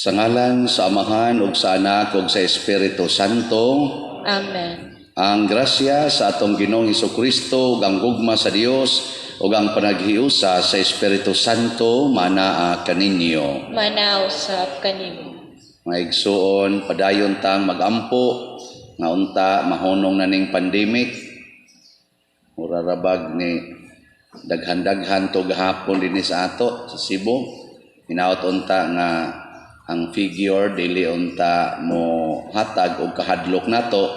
Sa ngalan sa Amahan ug sa Anak ug sa Espiritu Santo. Amen. Ang grasya sa atong Ginoong Kristo ug ang gugma sa Dios ug ang panaghiusa sa Espiritu Santo manaa kaninyo. Manaa usab kanimo. Mga igsuon, padayon tang magampo nga unta mahunong na ning pandemic. Mura rabag ni daghan-daghan to gahapon dinhi sa ato sa Cebu. Hinaot unta nga ang figure dili unta mo hatag og kahadlok nato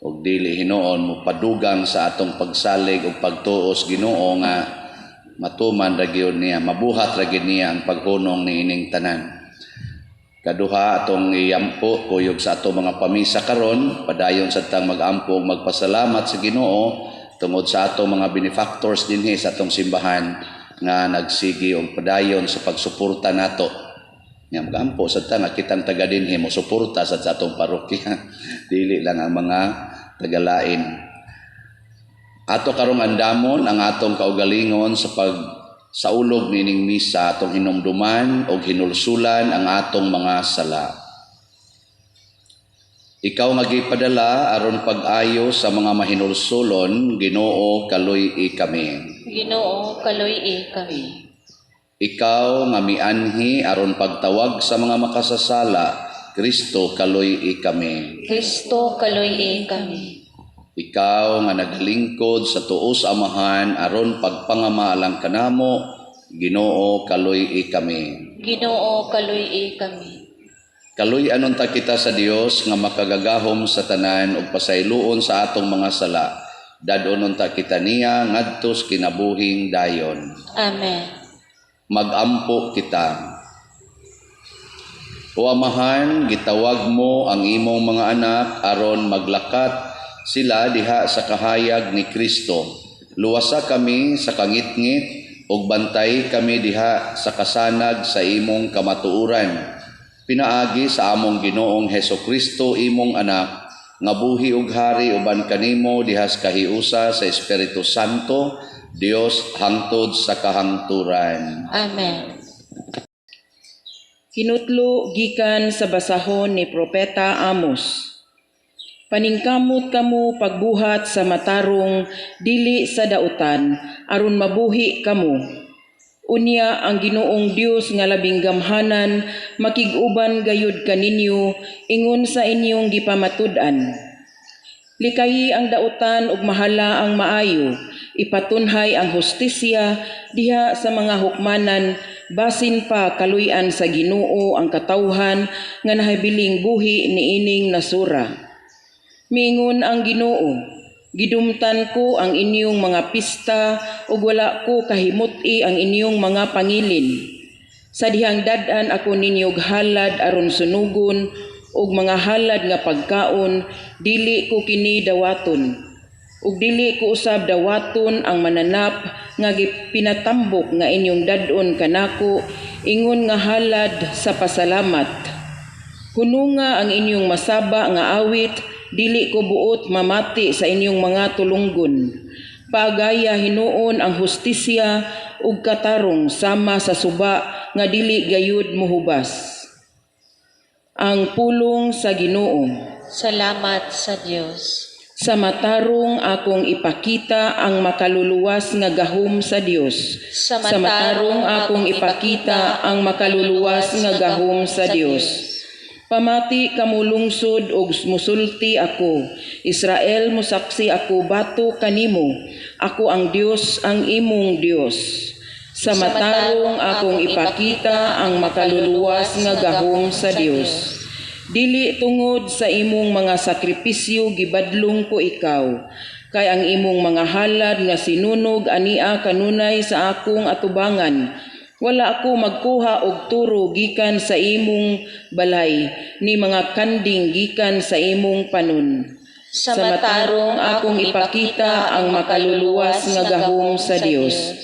ug dili hinuon mo padugang sa atong pagsalig ug pagtuos Ginoo nga matuman ra gyud niya, mabuhat ra gyud niya ang paghunong niining tanan. Kaduha, atong iyampo kuyog sa atong mga pamisa karon, padayon sa tang magampo ug magpasalamat sa Ginoo tungod sa atong mga benefactors dinhi sa atong simbahan nga nagsigi og padayon sa pagsuporta nato. Nga magampo sa ta nga kitang taga dinhi mo suporta sa atong parokya, dili lang ang mga tagalain. Ato karong andamon ang atong kaugalingon sa pag saulog nining misa, atong hinumduman og hinulsulan ang atong mga sala. Ikaw nga gipadala aron pag-ayo sa mga mahinulsulon, Ginoo, kaluy-i kami. Ginoo, kaluy-i kami. Ikaw nga mianhi aron pagtawag sa mga makasasala, Kristo, kaluy-i kami. Kristo, kaluy-i kami. Ikaw nga naglingkod sa tuo sa Amahan aron pagpangama alang kanamo, Ginoo, kaluy-i kami. Ginoo, kaluy-i kami. Kaluy-an unta kita sa Dios nga makagagahom sa tanan ug pasayloon sa atong mga sala. Dad-on unta kita niya ngadto sa kinabuhing dayon. Amen. Magampo kita. O Amahan, gitawag mo ang imong mga anak aron maglakat sila diha sa kahayag ni Kristo. Luwasa kami sa kangitngit ug bantay kami diha sa kasanag sa imong kamatuoran. Pinaagi sa among Ginoong Heso Kristo, imong anak, nga buhi ug hari uban kanimo diha sa kahiusa sa Espiritu Santo, Dios hangtod sa kahangturan. Amen. Hinutlo gikan sa basahon ni Propeta Amos. Paningkamot kamo pagbuhat sa matarong, dili sa dautan, aron mabuhi kamo. Unya ang Ginoong Dios nga labing gamhanan makig-uban gayud kaninyo ingon sa inyong gipamatud-an. Likayi ang dautan ug mahala ang maayo, ipatunhay ang hustisya diha sa mga hukmanan, basin pa kaluy-an sa Ginoo ang katawhan nga nahabiling buhi niining nasura. Miingon ang Ginoo, gidumtan ko ang inyong mga pista ug wala ko kahimut-i ang inyong mga pangilin. Sa dihang dad-an ako ninyog halad aron sunugon ug mga halad nga pagkaon, dili ko kini dawaton. Ug dili ko usab dawaton ang mananap nga gipinatambok nga inyong dad-on kanako ingon nga halad sa pasalamat. Hununga ang inyong masaba nga awit, dili ko buot mamati sa inyong mga tulunggon. Paagaya hinuon ang hustisya ug katarong sama sa suba nga dili gayud muhubas. Ang pulong sa Ginoo. Salamat sa Dios. Sa matarong akong ipakita ang makaluluwas nga gahom sa Dios. Sa Sa matarong akong ipakita ang makaluluwas nga gahom sa Dios. Pamati kamo, lungsod, ug musulti ako. Israel, musaksi ako batok kanimo. Ako ang Dios, ang imong Dios. Sa matarong akong ipakita ang makaluluwas nga gahom sa Dios. Dili tungod sa imong mga sakripisyo gibadlong ko ikaw. Kay ang imong mga halad nga sinunog ania kanunay sa akong atubangan. Wala ako magkuha og turo gikan sa imong balay, ni mga kanding gikan sa imong panon. Sa Sa matarong akong ipakita ang makaluluwas nga gahom sa Dios.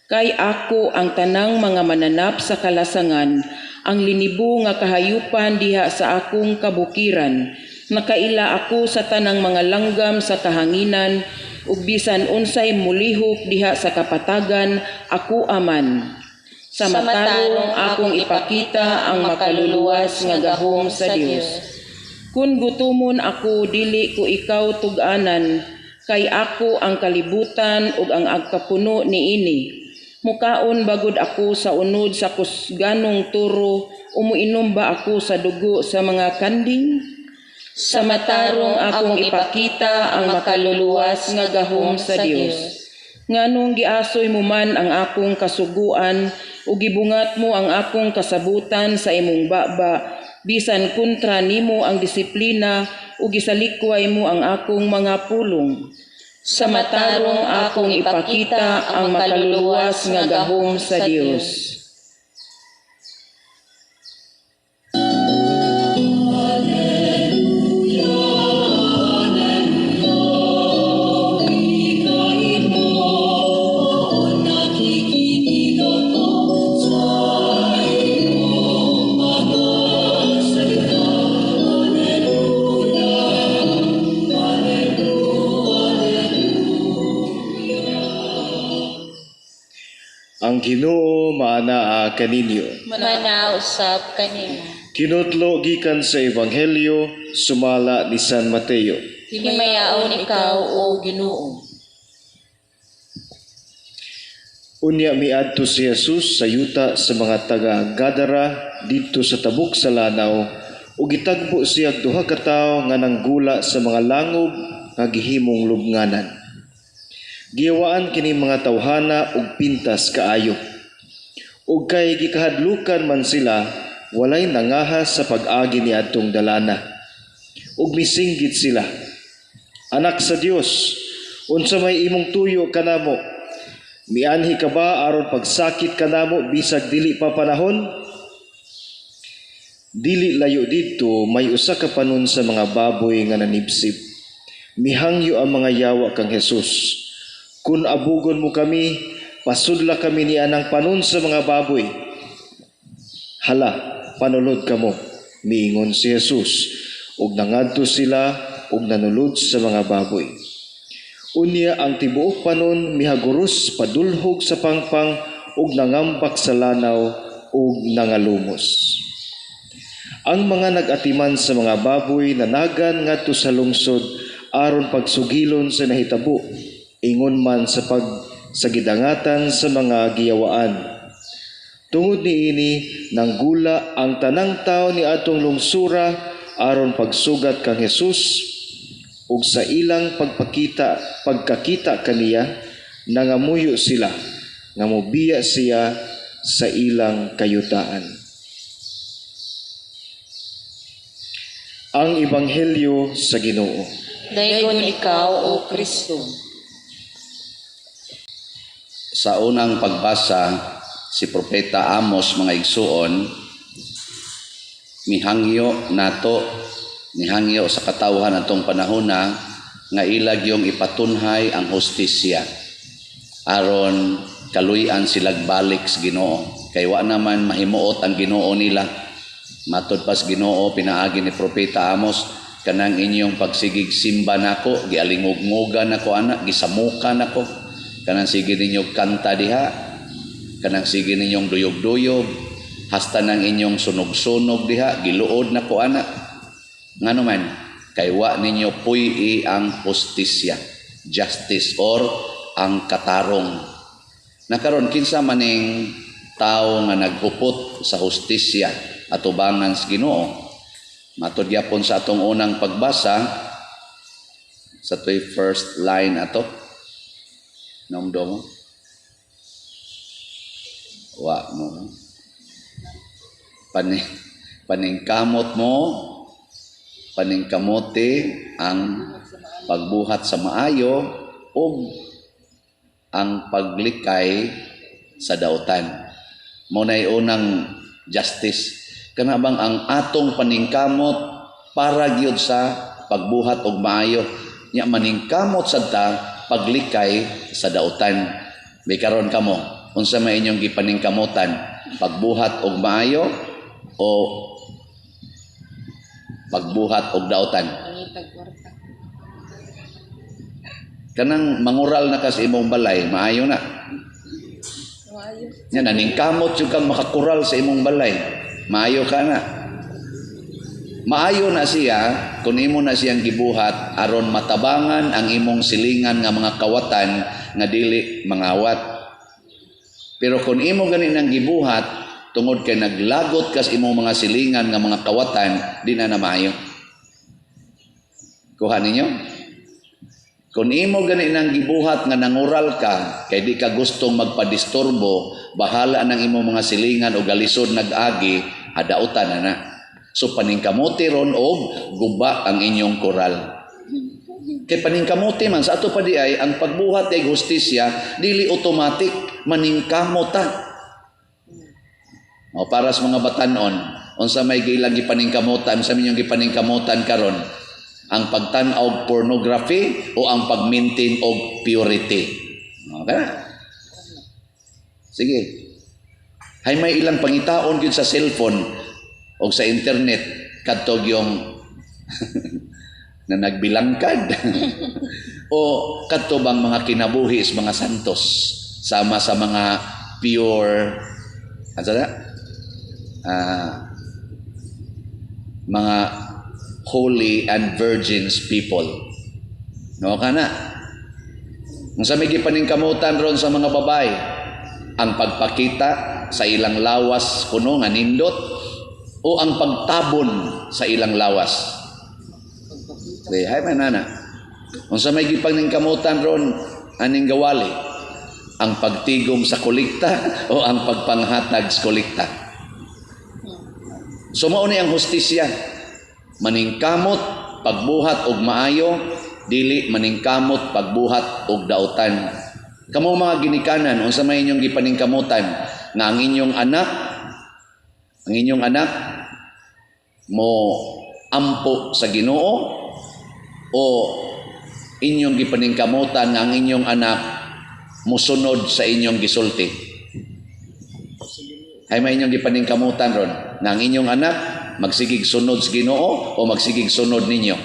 Kay ako ang tanang mga mananap sa kalasangan, ang linibo nga kahayupan diha sa akong kabukiran. Nakaila ako sa tanang mga langgam sa kahanginan, ug bisan unsay mulihok diha sa kapatagan, ako aman. Sa matarong akong ipakita ang makaluluwas nga gahom sa Dios. Kun gutumon ako, dili ko ikaw tug-anan, kay ako ang kalibutan ug ang agkapuno niini. Mukaon bagud ako sa unod sa kusganong turo o muinom ba ako sa dugo sa mga kanding? Sa matarong akong ipakita ang makaluluwas nga gahom sa Dios. Nganong giasoy mo man ang akong kasuguan ug gibungat mo ang akong kasabutan sa imong baba, bisan kontra nimo ang disiplina ug gisalikway mo ang akong mga pulong? Sa matarong akong ipakita ang makaluluwas nga gahom sa Dios. Ang Ginoo maanaa kaninyo. Mana usab kanimo. Kinutlo gikan sa Ebanghelyo sumala ni San Mateo. Himayaon ikaw, O Ginoo. Unya miadto si Jesus sa yuta sa mga taga Gadara didto sa tabok sa lanaw, ug gitagbo siya duha ka tawo nga nanggula sa mga langob nga gihimong lubnganan. Giyawaan kini mga tawhana og pintas kaayo. Ug kay gikahadlukan man sila, walay nangahas sa pag-agi niadtong dalana. Ug misinggit sila, "Anak sa Dios, unsa may imong tuyo kanamo? Mianhi ka ba aron pagsakit kanamo bisag dili pa panahon?" Dili layo didto may usa ka panon sa mga baboy nga nanibsib. Mihangyo ang mga yawa kang Jesus, "Kun abugon mo kami, pasudla kami ni anang panon sa mga baboy." "Hala, panulod kamo," miingon si Jesus, ug nangadto sila ug nanulod sa mga baboy. Unya ang tibuok panon mihaguros padulhog sa pangpang ug nangambak sa lanaw ug nangalumos. Ang mga nag-atiman sa mga baboy nanagan ngadto sa lungsod aron pagsugilon sa nahitabo, ingon man sa pag sa gidangatan sa mga giyawaan. Tungod niini nanggula ang tanang tawo ni atong lungsura aron pagsugat kang Jesus, ug sa ilang pagkakita kaniya nangamuyo sila nga mobiya siya sa ilang kayutaan. Ang Ebanghelyo sa Ginoo. Daygon ikaw, O Kristo. Sa unang pagbasa, si Propeta Amos, mga igsuon, mihangyo nato, mihangyo sa katawhan atong panahona nga ilag yung ipatunhay ang hustisya aron kaluy-an silag balik sa Ginoo, kay wa naman mahimuot ang Ginoo nila. Matod pas Ginoo pinaagi ni Propeta Amos, kanang inyong pagsigig simba nako, gialingog-ngogan nako ana, gisamukan nako. Kanang sige ninyong kanta diha, kanang sige ninyong duyog-duyog, hasta nang inyong sunog-sunog diha, giluod nako ana. Ngano man, kay wa ninyo puy-i ang hustisya, justice or ang katarong. Nakaron kinsa maning tawo nga naghupot sa hustisya atubangan sa Ginoo? Matod gyapon sa atong unang pagbasa, sa to'y first line ato. Nomdo mo? Wa mo. Paningkamot mo, paningkamote ang pagbuhat sa maayo ug ang paglikay sa dautan. Mo nay unang justice. Kana bang ang atong paningkamot para gyud sa pagbuhat og maayo. Nya maningkamot sad ta paglikay sa dautan. May karon kamo, unsa may inyong gipaningkamotan? Pagbuhat og maayo o pagbuhat og dautan? Kanang mangural na ka sa imong balay, maayo na. Nya naningkamot jud kang makakural sa imong balay. Maayo ka na. Maayo na siya kung imo na siyang gibuhat aron matabangan ang imong silingan nga mga kawatan nga dili mangawat. Pero kung imo gani nang gibuhat tungod kay naglagot kas imong mga silingan nga mga kawatan, di na na maayo. Kuha ninyo? Kung imo gani nang gibuhat nga nangural ka kay di ka gustong magpadisturbo, bahala nang imong mga silingan o galisod nag-agi, adautan na na. So paningkamuti ron og guba ang inyong koral. Kay paningkamuti man sa ato pa di ay ang pagbuhat ay hustisya dili automatic, maningkamot ta. O para sa mga batanon, unsa may gilang gipaningkamutan, sa inyong gipaningkamutan karon? Ang pagtan-aw og pornography o ang pag-maintain og purity? Okay? Sige. Hay may ilang pangitaon gyud sa cellphone o sa internet kadtog yung na nagbilangkad o kadto bang mga kinabuhi sa mga santos sama sa mga pure, ano na? Mga holy and virgins people. No kana. Kung sa may gipaningkamutan ron sa mga babae, ang pagpakita sa ilang lawas kuno nga nindot o ang pagtabon sa ilang lawas. Di, hay man nana. Kung sa may gipaningkamutan ron aning gawali, ang pagtigom sa kolekta o ang pagpanghatag sa kolekta. So mao ni ang hustisya. Maningkamot pagbuhat og maayo, dili maningkamot pagbuhat og dautan. Kamo mga ginikanan, unsa may inyong gipaningkamutan nga ang inyong anak mo ampo sa Ginoo o inyong gipaningkamutan nga ang inyong anak mosunod sa inyong gisulti? Ay may inyong gipaningkamutan ron nga ang inyong anak magsigig sunod sa Ginoo o magsigig sunod ninyo?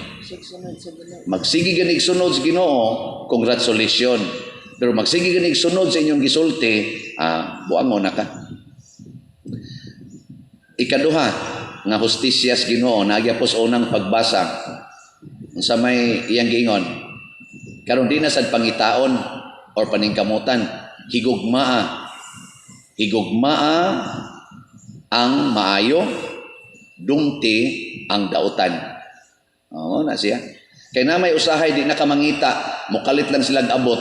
Magsigig ganig sunod sa Ginoo, congratulations. Pero magsigig ganig sunod sa inyong gisulti, buangon na ka. Ikaduha nga hustisya sa Ginoo nagya po sa unang pagbasa. Unsa may iyang giingon? Karon di na sad pangitaon or paningkamutan, higugmaa. Higugmaa ang maayo, dumti ang dautan. Oo na siya. Kay na may usahay di na ka mangita, mukalit lang silang abot.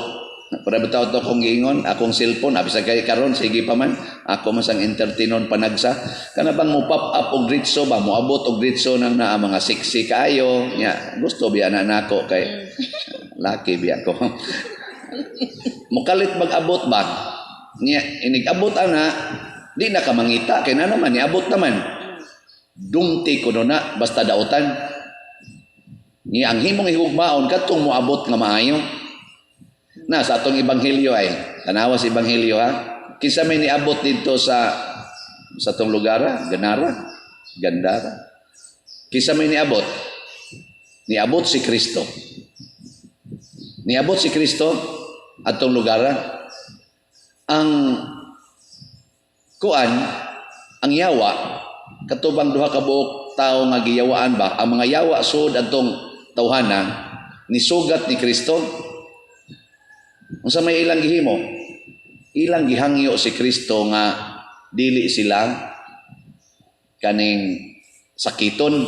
Para bitaw to akong giingon, akong cellphone, abi sa kay karon sige pa man, ako man sang entertainon panagsa. Kana bang mo pop up og diretso ba, moabot og diretso nang naa mga sexy kaayo, nya gusto biya na nako kay laki biya ko. Mukalit mag-abot ba? Nya inig-abot ana, di na ka mangita kay na naman niabot naman. Dumti kuno na basta dautan. Ni ang himong higugmaon kadtong moabot nga maayo. Na sa atong ebanghelyo ay tanawa sa ebanghelyo ha. Kinsa may niabot didto sa atong lugar, ha? Ganara, Gandara. Kinsa may niabot? Niabot si Kristo. Niabot si Kristo atong lugar. Ha? Ang kuan, ang yawa, katubang duha ka buok tawo nga giyawaan ba, ang mga yawa sud atong tawhana nisugat ni Kristo. Unsa may ilang gihimo? Ilang gihangyo si Kristo nga dili sila kaning sakiton.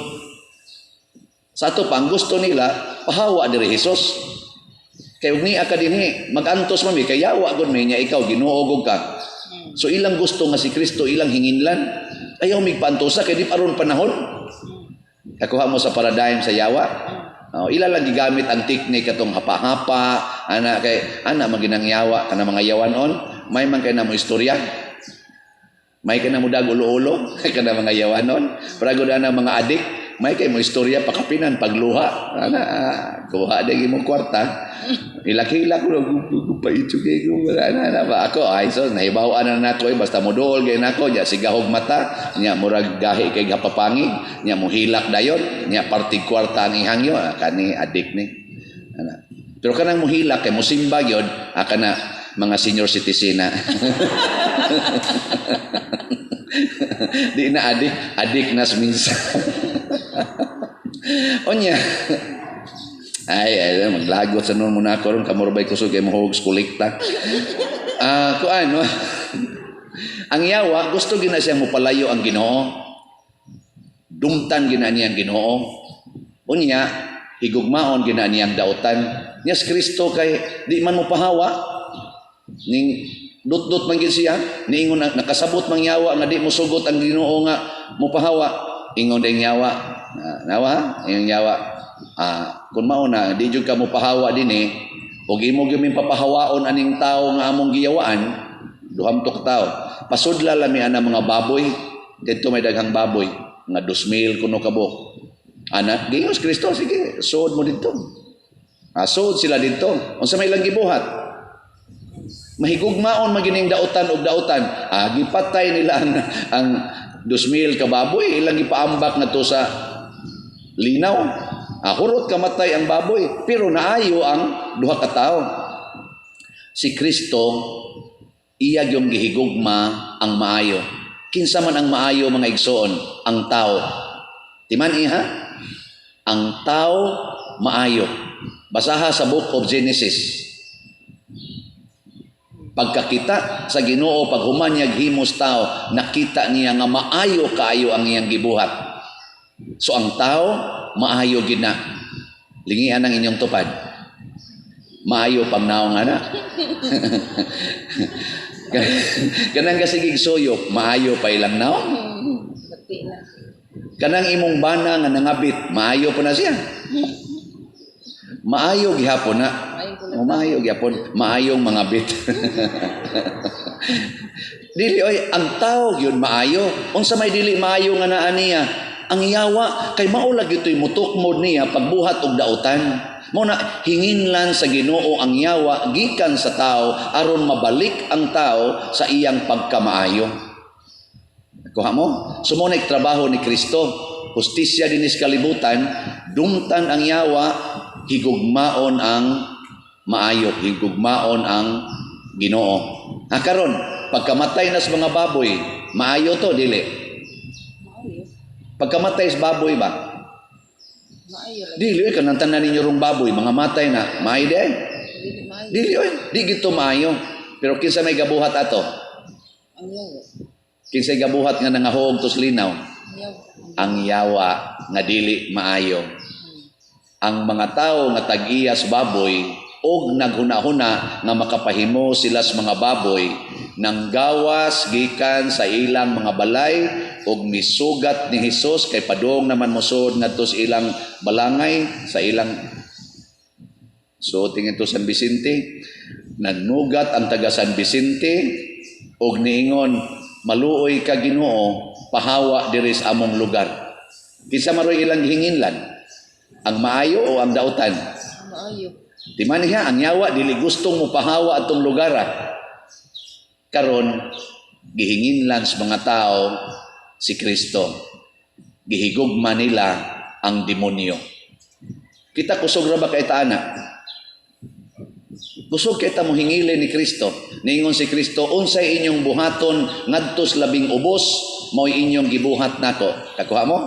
Sa ato pa, ang gusto nila, pahawa diri Hesus. Kay ug niya ka dinhi, magantos man mi kay yawa gud mi nya ikaw Ginoo ka. So ilang gusto nga si Kristo ilang hinginlan. Ayaw migpantosa kay di pa ron panahon. Kakuha mo sa paradigm sa yawa. Oh, ila lang gigamit ang teknik katong hapa-hapa, ana kay ana maginang yawa kana mga yawanon, may man kay na mo istorya. May kay na mo dag ulo-ulo kana mga yawanon. Para gud ana mga adik, may kay mo istorya pakapinan pagluha. Ana kuha di mo kwarta. Hilak-hilak ko paitso kay ko wala na na ba ako ay so nahibaw-an na nako eh, basta mo duol kay nako nya sigahog mata nya murag gahi kay gapapangig nya mo hilak dayon nya partig kwarta ang ihangyo, kani adik ni ana. Pero kanang mohilak kay mosimba gyud, kana mga senior citizen na. Di na adik, adik na sa minsan. Onya. Ay, ay, maglagot sa nun muna ako ron, kamurbay kusog kay mohog kolekta. Ah, kuan no. Ang yawa gusto gina siya mopalayo ang Ginoo. Dumtan gina niya ang Ginoo. Unya, higugmaon gina niya ang dautan. Niya si Kristo kay di man mo pahawa. Ning dut-dut man gid siya, niingon na, nakasabot mang yawa nga di mo sugot ang Ginoo nga mopahawa. Ingon ding yawa. Na, nawa, ingon yawa. Ah, kung mao na di jud ka mopahawa dinhi ug imo gyud ming papahawaon aning tawo nga among giyawaan, duham to ka tawo. Pasudla lami ana mga baboy, didto may daghang baboy, mga 2,000 kuno kabuok. Ana, giingon si Kristo, sige, suod mo didto. Ah, suod sila didto. Unsa may ilang gibuhat? Mahigugmaon magining dautan og dautan. Ah, gipatay nila ang 2,000 ka baboy, ilang gipaambak ngadto sa linaw. Ah, hurot kamatay ang baboy, pero naayo ang duha ka tawo. Si Kristo iya gyung gihigugma ang maayo. Kinsa man ang maayo, mga igsoon? Ang tao. Timan iha? Ang tao maayo. Basaha sa Book of Genesis. Pagkakita sa Ginoo paghuman niya himos tao, nakita niya nga maayo kaayo ang iyang gibuhat. So ang tao maayo gid na. Lingian ang inyong tupad. Maayo pang naong ana. Kanang kasigig suyop, maayo pa ilang naong. Bati na. Kanang imong bana nga nangabit, maayo pa na siya. Maayo gihapon na. O, maayo gihapon, maayong mga bit. Dili oy, ang tao gyud maayo. Unsa may dili maayo nga naa niya? Ang yawa kay mao lagi to'y mutukmod niya pagbuhat og dautan. Mao na hinginlan sa Ginoo ang yawa gikan sa tao aron mabalik ang tao sa iyang pagkamaayo. Kuha mo? So mo trabaho ni Kristo. Hustisya dinis kalibutan, dumtan ang yawa, higugmaon ang maayo, higugmaon ang Ginoo. Ha karon, pagkamatay na sa mga baboy, maayo to dili? Maayo. Pagkamatay sa baboy ba? Maayo lang. Dili oy, kanang tanan ninyo rong baboy, mga matay na, maayo di ay. Dili maayo. Dili oy, di gito maayo. Pero kinsa may gabuhat ato? Ang yawa. Kinsay gabuhat nga nangahog tos linaw? Ang yawa. Ang yawa nga dili maayo. Ang mga tao nga tag-iyas baboy og naghuna-huna nga makapahimo sila sa mga baboy, nanggawas gikan sa ilang mga balay og misugat ni Hesus kay padung naman mosud ngadto sa ilang balangay, sa ilang. So tingin to San Vicente, nagnugat ang taga San Vicente og niingon, "Maluoy ka Ginoo, pahawa diri sa among lugar." Kinsa maroy ilang gihinginlan? Ang maayo o ang dautan? Ang maayo. Di man niya, ang yawa dili gustong mopahawa atong lugar. Ah. Karon gihinginlan sa mga tao si Kristo. Gihigugma nila ang demonyo. Kita kusog ra ba kay ta ana? Kusog kay ta mo hingili ni Kristo. Niingon si Kristo, "Unsay inyong buhaton ngadto sa labing ubos, mao'y inyong gibuhat nako." Kakuha mo?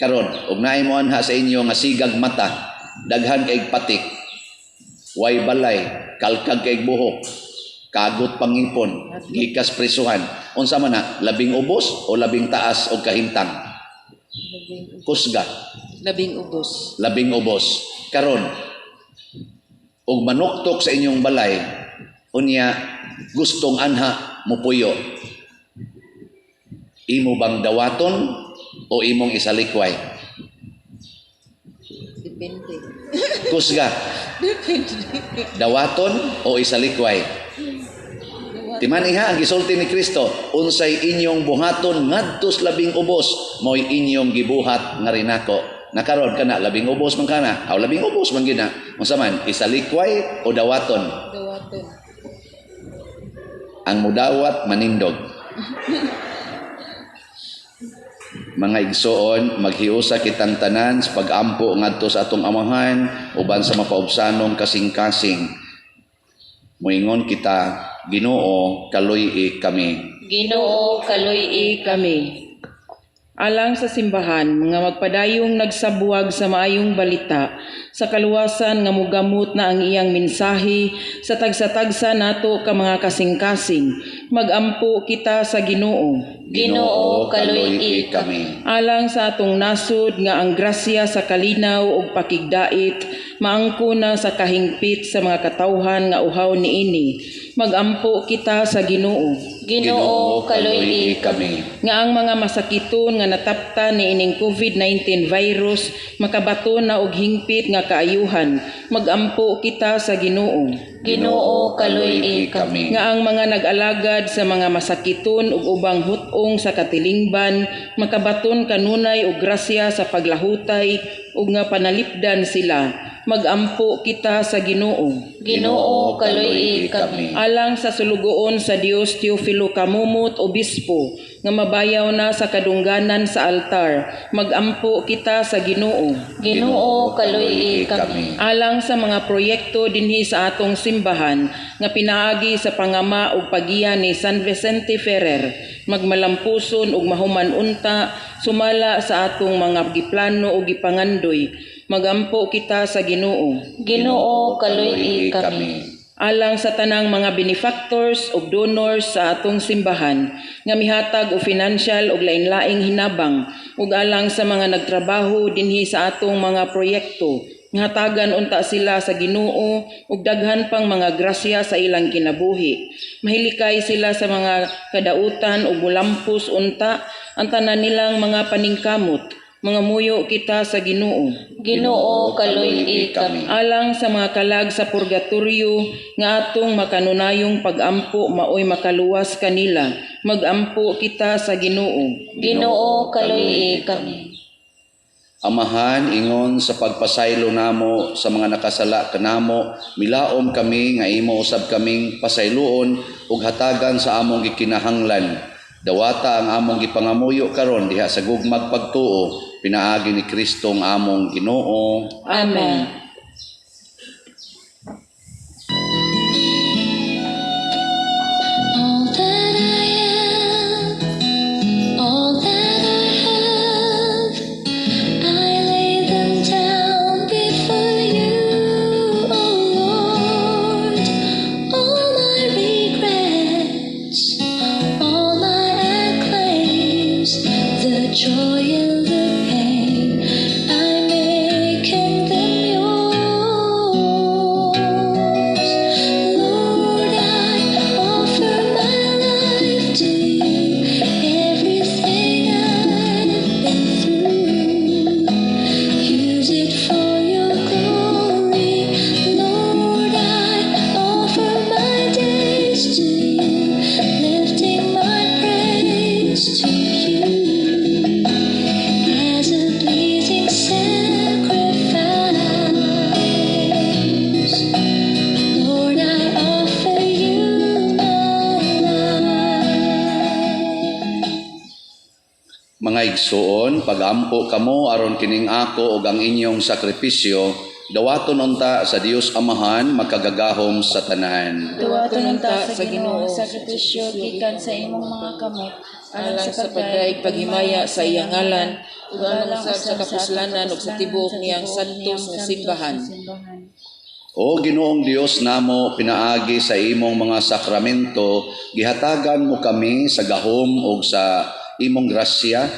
Karon, ug naay mo anha sa inyo nga sigag mata, daghan kay patik, way balay, kalkag kay buhok, kagot pangipon, gikas presuhan. Unsa man na, labing ubos o labing taas og kahimtang? Labing, Kusga. labing ubos. Labing ubos. Karon, og manuktok sa inyong balay, unya gustong anha mupuyo. Imo bang dawaton o imong isalikway? Depende. Kusga. Dawaton o isalikway? Timan iha ang gisulti ni Kristo, "Unsay inyong buhaton ngadto sa labing ubos, mao'y inyong gibuhat nga rinako." Nakaron kana labing ubos man kana, aw labing ubos man gyud na. Unsa man, isalikway o dawaton? Dawaton. Ang mudawat manindog. Mga igsoon, maghiusa kitang tanan sa pag-ampo ngadto sa atong Amahan uban sa mapaubsanong kasing-kasing. Moingon kita, Ginoo, kaluy-i kami. Ginoo, kaluy-i kami. Alang sa simbahan nga magpadayong nagsabuwag sa maayong balita sa kaluwasan nga mugamot na ang iyang mensahe sa tagsa-tagsa nato ka mga kasing-kasing, magampo kita sa Ginoo. Ginoo, kaluy-i kami. Alang sa atong nasod nga ang grasya sa kalinaw ug pakigdait maangko na sa kahingpit sa mga katawhan nga uhaw niini, magampo kita sa Ginoo. Ginoo, kaluy-i kami. Nga ang mga masakiton nga nataptan niining COVID-19 virus makabaton na og hingpit nga kaayuhan, magampo kita sa Ginoo. Ginoo, kaluy-i kami. Nga ang mga nag-alagad sa mga masakiton ug ubang hut-ong sa katilingban makabaton kanunay og grasya sa paglahutay ug nga panalipdan sila, magampo kita sa Ginoo. Ginoo, kaluy-i kami. Alang sa sulugoon sa Dios Teofilo Camomot, Obispo, nga mabayaw na sa kadungganan sa altar, magampo kita sa Ginoo. Ginoo, kaluy-i kami. Alang sa mga proyekto dinhi sa atong simbahan nga pinaagi sa pangama ug pagiya ni San Vicente Ferrer, magmalampuson ug mahuman unta sumala sa atong mga giplano ug gipangandoy, magampo kita sa Ginoo. Ginoo, kaluy-i kami. Alang sa tanang mga benefactors ug donors sa atong simbahan nga mihatag og financial ug lain-laing hinabang, ug alang sa mga nagtrabaho dinhi sa atong mga proyekto, nga hatagan unta sila sa Ginoo ug daghan pang mga grasya sa ilang kinabuhi. Mahilikay sila sa mga kadautan ug mulampos unta ang tanan nilang mga paningkamot. Mangamuyo kita sa Ginoo. Ginoo, kaluy-i kami. Alang sa mga kalag sa purgatorio nga atong makanunayong pagampo maoy makaluwas kanila, magampo kita sa Ginoo. Ginoo, kaluy-i kami. Amahan, ingon sa pagpasaylo namo sa mga nakasala kanamo, milaom kami nga imo usab kaming pasayloon ug hatagan sa among gikinahanglan. Dawata ang among gipangamuyo karon diha sa gugmag pagtuo, pinaagi ni Kristo ang among Ginoo. Amen. All that I am, all that I have, I lay them down before you, O Lord. All my regrets, all my acclaims, the joy and the pain, I'm making them yours. Lord, I offer my life to you, everything I've been through. Use it for your glory. Lord, I offer my days to you, lifting my praise to you as a pleasing sacrifice. Lord, I offer you my life. Mga igsuon, pagampo kamo aron kining ako ug ang inyong sakripisyo dawaton unta sa Dios Amahan makagagahom sa tanan. Dawaton unta sa Ginoo ang sakripisyo gikan sa imong mga kamot alang sa pagdayeg paghimaya sa iyang ngalan ug alang usab sa kapuslanan ug sa tibuok niyang santos nga simbahan. O Ginoong Dios namo, pinaagi sa imong mga sakramento, gihatagan mo kami sa gahom ug sa imong grasya.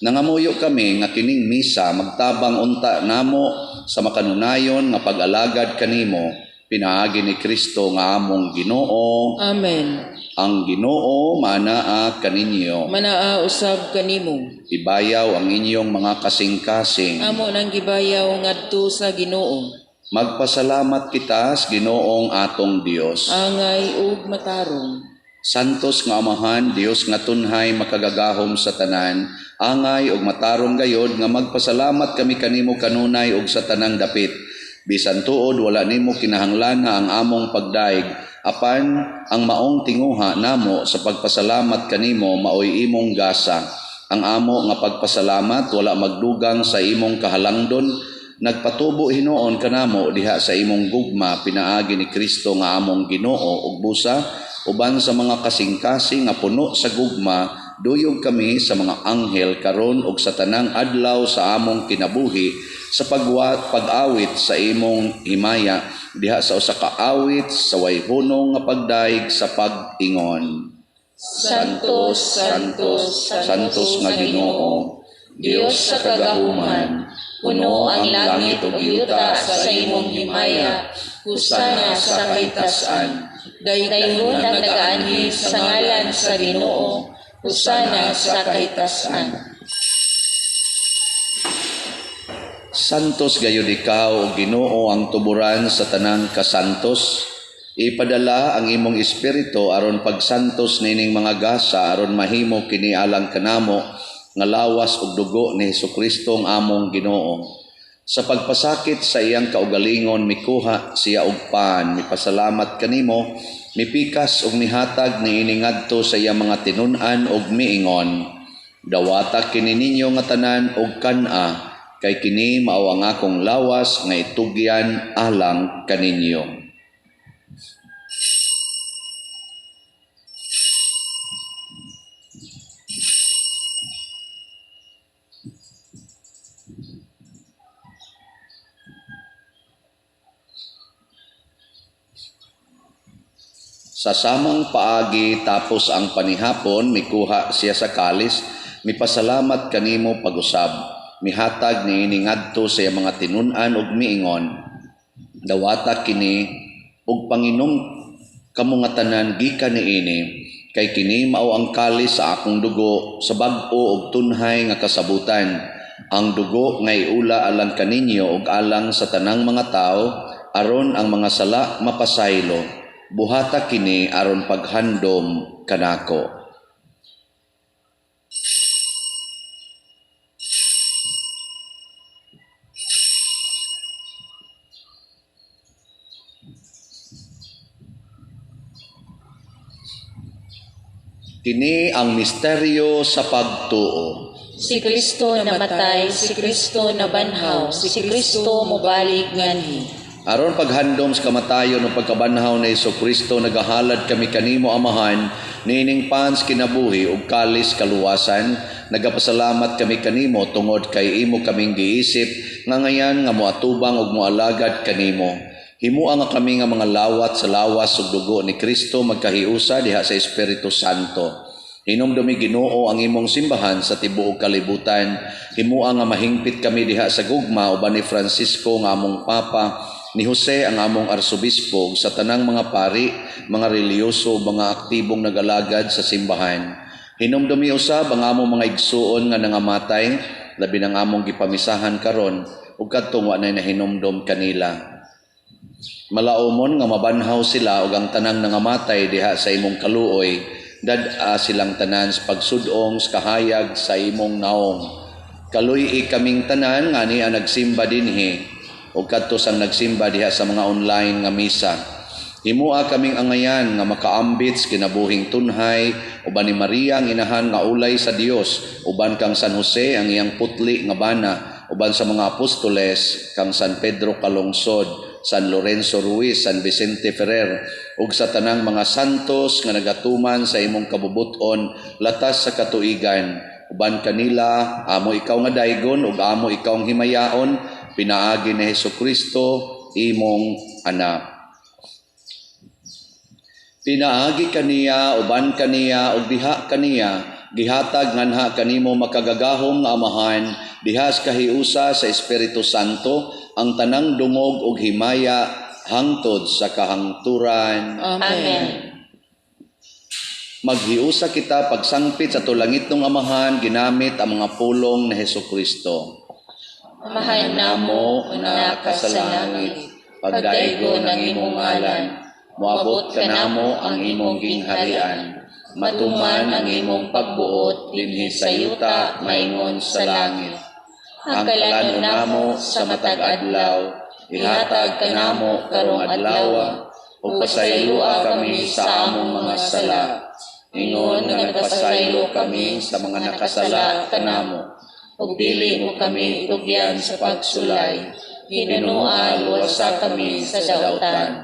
Nangamuyo kami nga kining misa magtabang unta namo sa makanunayon nga pag-alagad kanimo, pinaagi ni Kristo nga among Ginoo. Amen. Ang Ginoo manaa kaninyo. Manaa usab kanimo. Ibayaw ang inyong mga kasing-kasing. Amo nang gibayaw ngadto sa Ginoo. Magpasalamat kita sa Ginoong atong Dios. Angay ug matarong. Santos nga Amahan, Dios nga tunhay makagagahom sa tanan, angay ug matarong gayod nga magpasalamat kami kanimo kanunay ug sa tanang dapit. Bisan tuod wala nimo kinahanglan nga ang among pagdaig, apan ang maong tinguha namo sa pagpasalamat kanimo maoy imong gasa. Ang amo nga pagpasalamat wala magdugang sa imong kahalangdon, nagpatubo hinuon kanamo diha sa imong gugma pinaagi ni Kristo nga among Ginoo ug busa. Uban sa mga kasing-kasing nga puno sa gugma, duyog kami sa mga anghel karon ug sa tanang adlaw sa among kinabuhi sa pag-awit sa imong himaya diha sa usa ka awit sa way hunong nga pagdayeg sa pag-ingon. Santos, Santos, Santos nga Ginoo, Dios sa kagahuman, puno ang langit ug yuta sa imong himaya, husana sa kahitasan. Daygon ang nagaanhi sa ngalan sa Ginoo, husana sa kahitasan. Santos gayud ikaw, o Ginoo, ang tuburan sa tanang kasantos. Ipadala ang imong espiritu aron pagsantos nining mga gasa aron mahimo kini alang kanamo nga lawas ug dugo ni Hesukristo ang among Ginoo. Sa pagpasakit sa iyang kaugalingon mikuha siya og pan, mipasalamat kanimo, mipikas ug mihatag niini ngadto sa iyang mga tinun-an ug miingon: Dawata kini ninyo nga tanan og kan-a, kay kini mao ang akong lawas nga itugyan alang kaninyo. Sa samang paagi tapos ang panihapon, mikuha siya sa kalis, mipasalamat kanimo pag-usab, mihatag niini ngadto sa iyang mga tinun-an ug miingon: Dawata kini ug panginom kamo nga tanan gikan niini, kay kini mao ang kalis sa akong dugo sa bag-o ug tunhay nga kasabutan, ang dugo nga iula alang kaninyo ug alang sa tanang mga tawo aron ang mga sala mapasaylo. Buhata kini aron paghandom kanako. Kini ang misteryo sa pagtuo. Si Kristo namatay, si Kristo nabanhaw, si Kristo mobalik nganhi. Aron paghandom sa kamatayon ug pagkabanhaw ni Hesukristo, nagahalad kami kanimo, Amahan, niining pans kinabuhi ug kalis kaluwasan. Nagapasalamat kami kanimo tungod kay imo kaming giisip nga ngayan nga moatubang ug moalagad kanimo. Himua nga kami nga mga lawat sa lawas ug dugo ni Kristo magkahiusa diha sa Espiritu Santo. Hinumdumi, Ginoo, ang imong simbahan sa tibuok kalibutan. Himua nga mahingpit kami diha sa gugma uban ni Francisco nga among Papa, ni Jose ang among arsobispo, ug sa tanang mga pari, mga relihiyoso, mga aktibong nagalagad sa simbahan. Hinumdumi usab ang among mga igsuon nga nangamatay, labi nang among gipamisahan karon ug kadtong wa nay nahinumdom kanila. Malaumon nga mabanhaw sila ug ang tanang nangamatay diha sa imong kaluoy, dad-a silang tanan sa pagsudong sa kahayag sa imong naong. Kaluy-i kaming tanan nga ania nagsimba dinhi ug kadto sang nagsimba diha sa mga online nga misa. Himua kaming angayan nga makaambit sa kinabuhing tunhay uban ni Maria ang inahan nga ulay sa Dios, uban kang San Jose ang iyang putli nga bana, uban sa mga apostoles kang San Pedro Calungsod, San Lorenzo Ruiz, San Vicente Ferrer, ug sa tanang mga santos nga nagatuman sa imong kabubut-on latas sa katuigan. Uban kanila, amo ikaw nga daygon ug amo ikaw ang himayaon, pinaagi ni Hesukristo imong anak. Pinaagi kaniya, uban kaniya, ug diha kaniya, gihatag nganha kanimo makagagahom nga Amahan, diha sa kahiusa sa Espiritu Santo, ang tanang dungog ug himaya hangtod sa kahangturan. Amen. Amen. Maghiusa kita pagsangpit sa tulangitnong Amahan ginamit ang mga pulong ni Hesukristo. Amahan namo nga naa ka sa langit, pagdaygon ang imong ngalan, moabot kanamo ang imong gingharian, matuman ang imong pagbuot dinhi sa yuta maingon sa langit. Ang kalanon namo sa matag adlaw, ihatag kanamo karong adlaw, ug pasayloa kami sa among mga sala, ingon nga nagpasaylo kami sa mga nakasala kanamo, ug dili mo kami itugyan sa pagsulay, hinunoa luwasa kami sa dautan.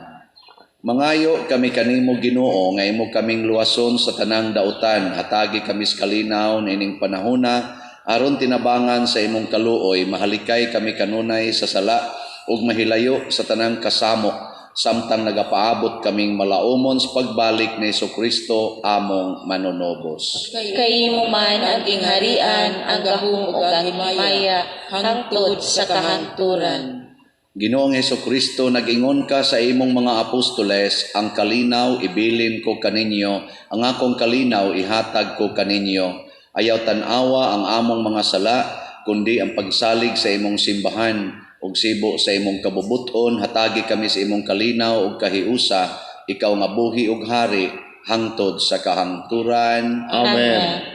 Mangayo kami kanimo, Ginoo, nga imo kaming luwason sa tanang dautan. Hatagi kami sa kalinaw niining panahona aron tinabangan sa imong kaluoy mahalikay kami kanunay sa sala ug mahilayo sa tanang kasamok samtang nagapaabot kaming malaumon sa pagbalik ni Kristo among manunobos. Kay imo man ang gingharian, ang gahom ug ang himaya, hangtod sa kahangturan. Ginoong Kristo, nag-ingon ka sa imong mga apostoles, "Ang kalinaw ibilin ko kaninyo, ang akong kalinaw ihatag ko kaninyo. Ayaw tan-awa ang among mga sala, kundi ang pagsalig sa imong simbahan ug sibo sa imong kabubuton, hatagi kami sa imong kalinaw ug kahiusa, ikaw nga buhi ug hari hangtod sa kahangturan." Amen.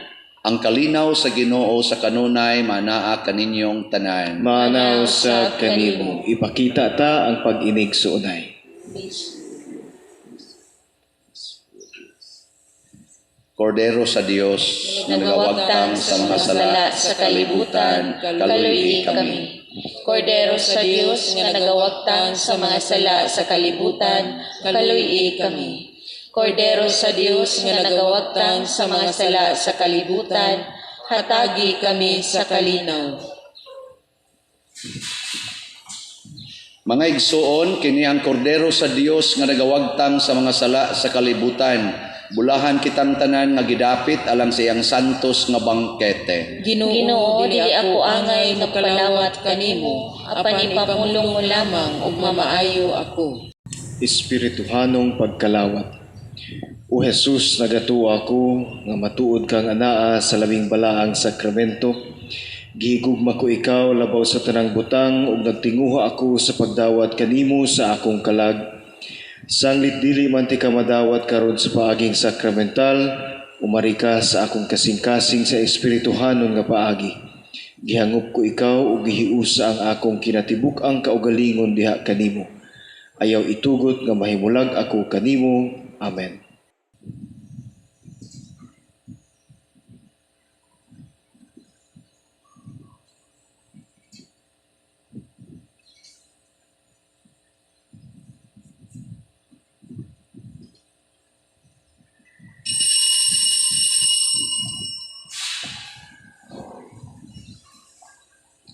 Ang kalinaw sa Ginoo sa kanunay manaa kaninyong tanan. Maanaa usab kanimo. Ipakita ta ang pag-inigsuonay. Kordero sa Dios nga nagawagtang sa mga sala sa kalibutan, kaluy kami. Kordero sa Dios nga nagawagtang sa mga sala sa kalibutan, kaluy kami. Kordero sa Dios nga nagawagtang sa mga sala sa kalibutan, hatagi kami sa kalinaw. Mga igsuon, kini ang Kordero sa Dios nga nagawagtang sa mga sala sa kalibutan. Bulahan kitang tanan nga gidapit alang sa iyang santos nga bangkete. Ginoo, Ginoo, dili ako angay magpalawat kanimo, apan ipamulong mo lamang ug mamaayo ako. Espirituhanong pagkalawat. O Jesus, nagatuo ako nga matuod kang anaa sa labing balaang sakramento. Gihigugma ko ikaw labaw sa tanang butang ug nagtinguha ako sa pagdawat kanimo sa akong kalag. Sanglit dili man tika madawat karon sa paaging sakramental, umari ka sa akong kasing-kasing sa espirituhanon nga paagi. Gihangop ko ikaw ug gihiusa ang akong kinatibuk-ang kaugalingon diha kanimo. Ayaw itugot nga mahimulag ako kanimo. Amen.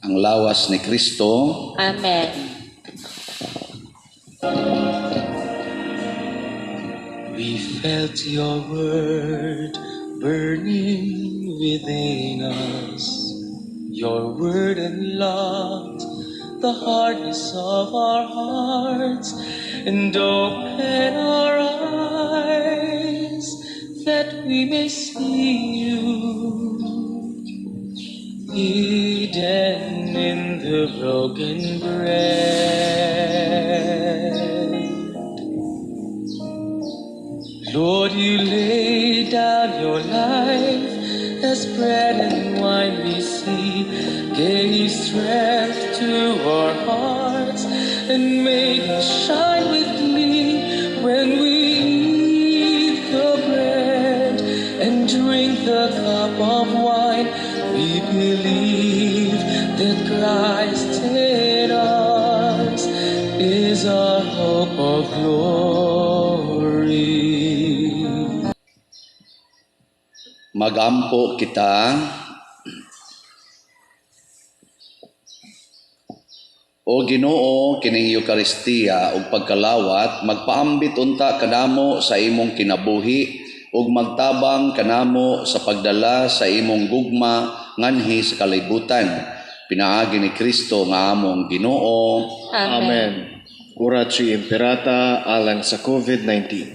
Ang lawas ni Kristo. Amen. We felt your word burning within us. Your word unlocked the hardness of our hearts and opened our eyes that we may see you hidden in the broken bread. Lord, you laid down your life as bread and wine we see, gave strength to our hearts and made us shine with glee when we eat the bread and drink the cup of wine. We believe that Christ in us is our hope of glory. Magampo kita. O Ginoo, kining Eukaristiya ug pagkalawat magpaambit unta kanamo sa imong kinabuhi ug magtabang kanamo sa pagdala sa imong gugma nganhi sa kalibutan. Pinaagi ni Kristo nga among Ginoo. Amen. Amen. Oratio Imperata alang sa COVID-19.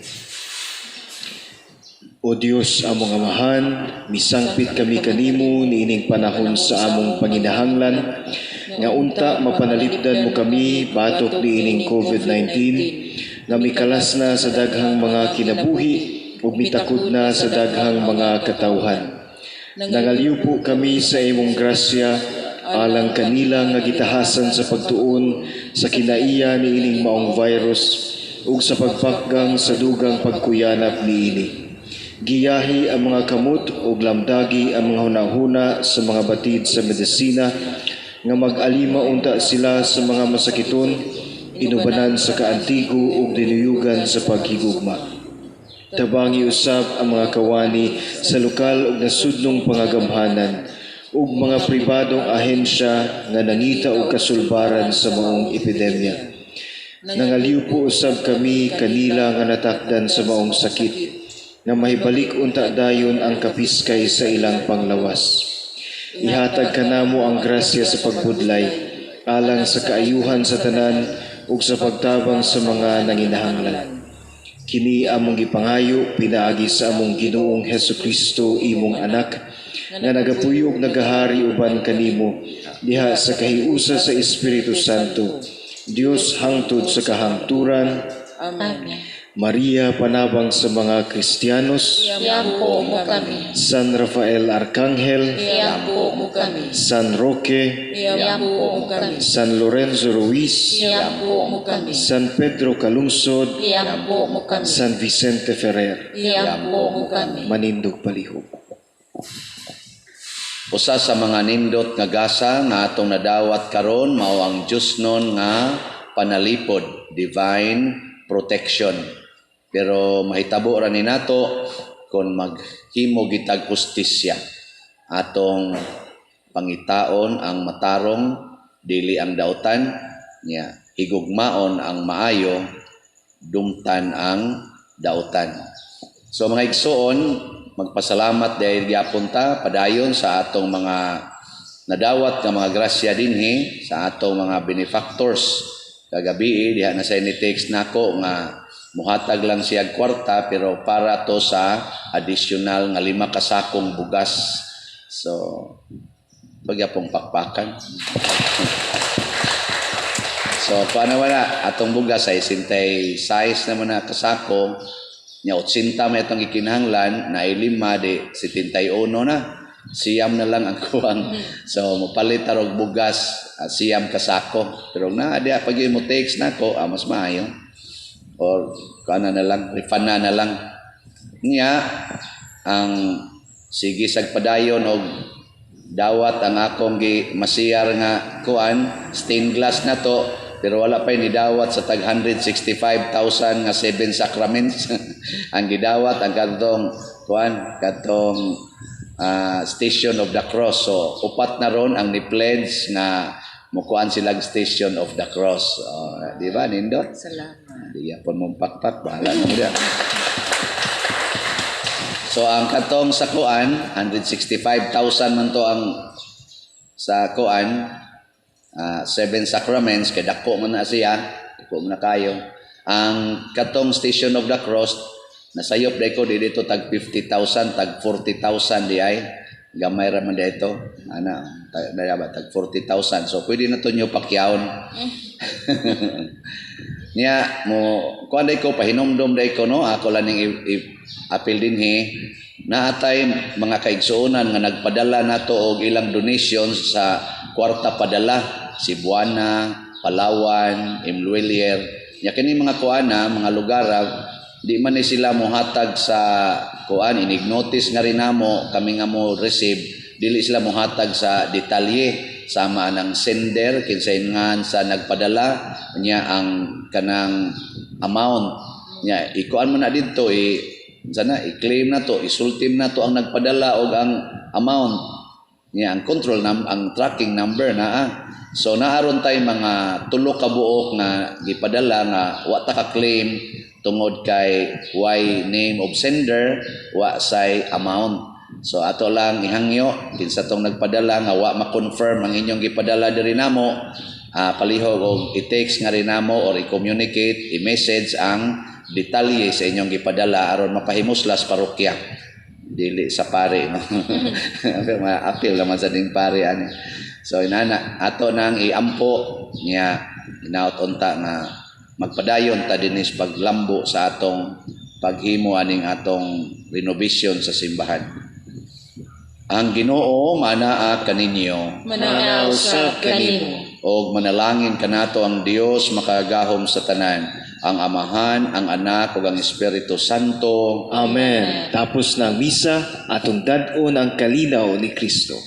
O Dios, among Amahan, misangpit kami kanimo niining panahon sa among panginahanglan nga unta mapanalipdan mo kami batok niining COVID-19 nga mikalas na sa daghang mga kinabuhi ug mitakod na sa daghang mga katawhan. Nangalyupo kami sa imong grasya alang kanila nga gitahasan sa pagtuon sa kinaiya niining maong virus ug sa pagpakgang sa dugang pagkuyanap niini. Giyahi ang mga kamot ug lamdagi ang mga hunahuna sa mga batid sa medisina nga mag-alima unta sila sa mga masakiton Inubanan sa kaantigo ug dinuyugan sa paghigugma. Tabangi usab ang mga kawani sa lokal ug nasudnong pangagamhanan ug mga pribadong ahensya nga nangita og kasulbaran sa maong epidemya. Nangaliw usab kami kanila nga natakdan sa maong sakit nga mahibalik unta dayon ang kapiskay sa ilang panglawas. Ihatag kanamo ang grasya sa pagbudlay alang sa kaayuhan sa tanan ug sa pagtabang sa mga nanginahanglan. Kini among gipangayo pinaagi sa among Ginoong Hesukristo, imong anak, nga nagapuyo ug nagahari uban kanimo diha sa kahiusa sa Espiritu Santo, Dios hangtod sa kahangturan. Amen. Maria, panabang sa mga Kristiyanos, Iampo mo kami. San Rafael Arcangel, Iampo mo kami. San Roque, Iampo mo kami. San Lorenzo Ruiz, Iampo mo kami. San Pedro Calungsod, Iampo mo kami. San Vicente Ferrer. Iampo mo kami. Manindog palihog. Usa sa mga nindot nga gasa nga atong nadawat karon mao ang Diyosnon nga panalipod, divine protection. Pero mahitabo ra ni nato kung maghimo gitag hustisya. Atong pangitaon ang matarong, dili ang dautan, nya higugmaon ang maayo, dumtan ang dautan. So mga igsoon, magpasalamat dahil gyapon ta padayon sa atong mga nadawat nga mga grasya dinhi sa atong mga benefactors. Kagabi diha na sa ni-text nako nga muhatag lang siya kwarta pero para to sa additional nga 5 ka sakong bugas. So pagyapong pakpakan. So paano wala atong bugas ay sintay size naman na kasako nya 80 may itong gikinahanglan na 5 di 71 na 90 na lang ang kuwang. So mopalit og bugas 90 kasako pero na di pag mo text nako mas maayo or kana na lang refund na lang niya ang sige sag padayon og dawat ang akong gi masiyar nga kuan stained glass na to pero wala pa ni dawat sa tag 165,000 nga 7 sacraments. Ang gidawat ang kadtong kuan kadtong Station of the Cross. So upat na ron ang ni-pledge nga mukuan sila Station of the Cross. Di ba nindot? Salamat. Di yapon mong pakpak, bahala na mo diya. So ang katong sa kuan 165,000 man to ang sa kuan 7 sacraments kay dako man na siya, dako man na kayo. Ang katong Station of the Cross nasayop dai ko di dito tag 50,000, tag 40,000 di ay gamay ra man dito ana tag, ba tag 40,000. So pwede na to nyo pakyawon. Niya mo kuan day ko pahinumdom day ko no ako lang ning apil dinhi naatay mga kaigsuonan nga nagpadala nato og ilang donations sa kwarta padala Cebuana, Palawan, M. Lhuillier. Nya kini mga kuana mga lugar di man ni sila mohatag sa kuan inig notice nga rin namo kami nga mo receive dili sila mohatag sa detalye sama ng sender kinsay ngan sa nagpadala niya ang kanang amount niya ikuan mo na didto i sana i-claim na to isultim na to ang nagpadala og ang amount niya ang control num ang tracking number naa. So naaron tay mga tulo ka buok nga gipadala nga wa ta ka claim tungod kay why name of sender wa say amount. So ato lang ihangyo kinsa tong nagpadala nga wa ma-confirm ang inyong gipadala diri namo, palihog og i-text nga rin namo or i-communicate, i-message ang detalye sa inyong gipadala aron mapahimuslas parokya dili sa pare no. Ma-appeal naman sa ding pare ani. So inana ato nang iampo niya inaot unta nga magpadayon ta dinis paglambo sa atong paghimo aning atong renovation sa simbahan. Ang Ginoo manaa kaninyo. Manaa usab kanimo. Og manalangin kanato ang Dios makagahom sa tanan, ang Amahan, ang Anak ug ang Espiritu Santo. Amen. Tapos na ang misa, atong dad-on ang kalinaw ni Kristo.